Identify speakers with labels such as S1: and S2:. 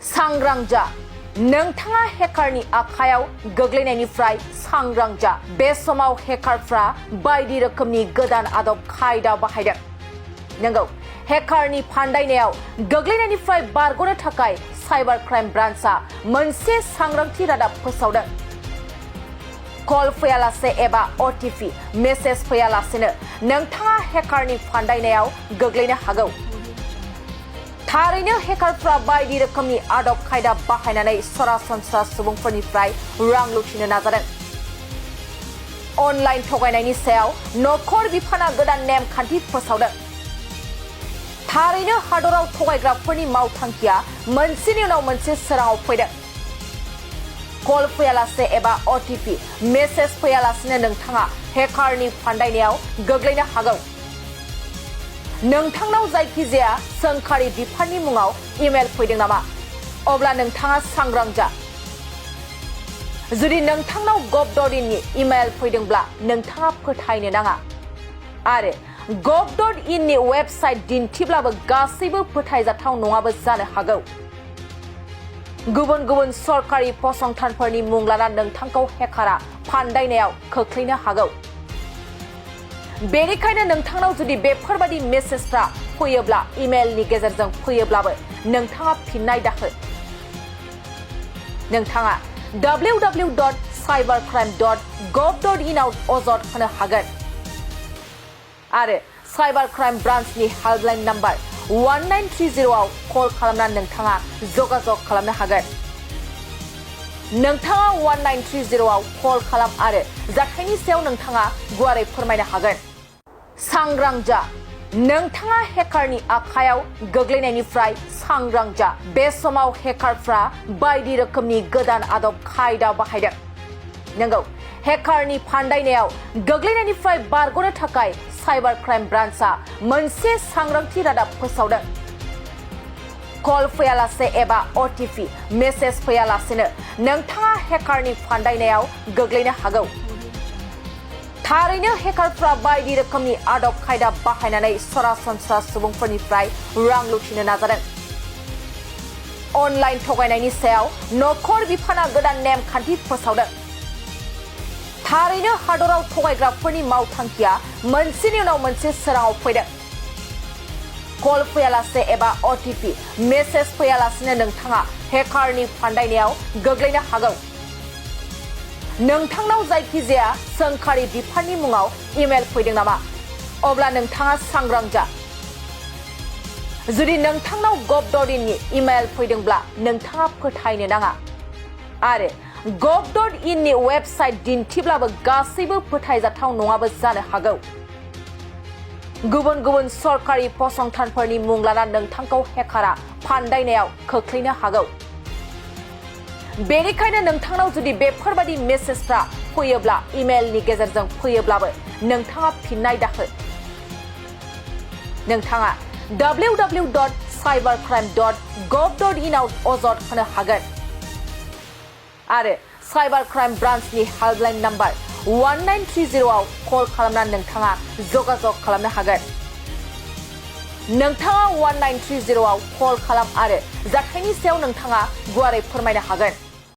S1: सांग्रां जा नोंथाङा हेकारनि आखायाव गोग्लैनायनिफ्राय सांग्रां जा बे समाव हेकारफ्रा बायदि रोखोमनि गोदान आदब खायदा बाहायदों नंगौ हेकारनि फान्दायनायाव गोग्लैनायनिफ्राय बारग'नो थाखाय साइबार क्राइम ब्रान्चआ मोनसे सांग्रांथि रादाब फोसावदों कल फैयालासे एबा ओटीपी मेसेज फैयालासेनो नोंथाङा हेकारनि फान्दायनायाव गोग्लैनो हागौ थारैनो हेकारफ्रा बायदि रोखोमनि आदब खायदा बाहायनानै सरासनस्रा सुबुंफोरनिफ्राय रां लुथिनो नाजादों अनलाइन थगायनायनि सायाव नखर बिफाना गोदान नेमखान्थि फोसावदों थारैनो हादराव थगायग्राफोरनि मावथांखिया मोनसेनि उनाव मोनसे सोराङाव फैदों कल फैयालासे एबा ओटीपी मेसेज फैयालासेनो नोंथाङा हेकारनि फान्दायनायाव गोग्लैनो हागौ नोंथांनाव जायखिजाया सोंखारि बिफाननि मुङाव इमेल फैदों नामा अब्ला नोंथाङा सांग्रां जा जुदि नोंथांनाव gov.in नि इमेल फैदोंब्ला नोंथाङा फोथायनो नाङा आरो gov.in नि वेबसाइट दिन्थिब्लाबो गासैबो फोथायजाथाव नङाबो जानो हागौ गुबुन गुबुन सरकारि फसंथानफोरनि मुं लाना नोंथांखौ हेकारा फान्दायनायाव खोख्लैनो हागौ बेनिखायनो नोंथांनाव जुदि बेफोरबादि मेसेजफ्रा फैयोब्ला इमेलनि गेजेरजों फैयोब्लाबो नोंथाङा फिननाय दाहो नोंथाङा www.cybercrime.gov.in आव अजद होनो हागोन आरो साइबार क्राइम ब्रान्चनि हेल्पलाइन नाम्बार 1930 आव कल खालामनानै नोंथाङा जगाजग खालामनो हागोन नोंथाङा 1930 आव कल खालाम आरो जाथायनि सायाव नोंथाङा गुवारै फोरमायनो हागोन सांग्रां जा नोंथाङा हेकारनि आखायाव गोग्लैनायनिफ्राय सांग्रां जा बे समाव हेकारफ्रा बायदि रोखोमनि गोदान आदब खायदा बाहायदों नंगौ हेकारनि फान्दायनायाव गोग्लैनायनिफ्राय बारग'नो थाखाय साइबार क्राइम ब्रान्चआ मोनसे सांग्रांथि रादाब फोसावदों कल फैयालासे एबा ओटीपी मेसेज फैयालासेनो नोंथाङा हेकारनि फान्दायनायाव गोग्लैनो हागौ थारैनो हेकारफ्रा बायदि रोखोमनि आदब खायदा बाहायनानै सरासनस्रा सुबुंफोरनिफ्राय रां लुथिनो नाजादों अनलाइन थगायनायनि सायाव नखर बिफाना गोदान नेमखान्थि फोसावदों थारैनो हादराव थगायग्राफोरनि मावथांखिया मोनसेनि उनाव मोनसे सोराङाव फैदों कल फैयालासे एबा ओटीपी मेसेज फैयालासेनो नोंथाङा हेकारनि फान्दायनायाव गोग्लैनो हागौ नोंथांनाव जायखिजाया सोंखारि बिफाननि मुङाव इमेल फैदों नामा अब्ला नोंथाङा सांग्रां जा जुदि नोंथांनाव gov.in नि इमेल फैदोंब्ला नोंथाङा फोथायनो नाङा आरो gov.in नि वेबसाइट दिन्थिब्लाबो गासैबो फोथायजाथाव नङाबो जानो हागौ गुबुन गुबुन सरकारि फसंथानफोरनि मुं लाना नोंथांखौ हेकारा फान्दायनायाव खोख्लैनो हागौ बेनिखायनो नोंथांनाव जुदि बेफोरबादि मेसेजफ्रा फैयोब्ला इमेलनि गेजेरजों फैयोब्लाबो नोंथाङा फिननाय दाहो नोंथाङा www.cybercrime.gov.in आव अजद होनो हागोन आरो साइबार क्राइम ब्रान्चनि हेल्पलाइन नाम्बार 1930 आव कल खालामनानै नोंथाङा जगाजग खालामनो हागोन नोंथाङा 1930 आव कल खालाम आरो जाथायनि सायाव नोंथाङा गुवारै फोरमायनो हागोन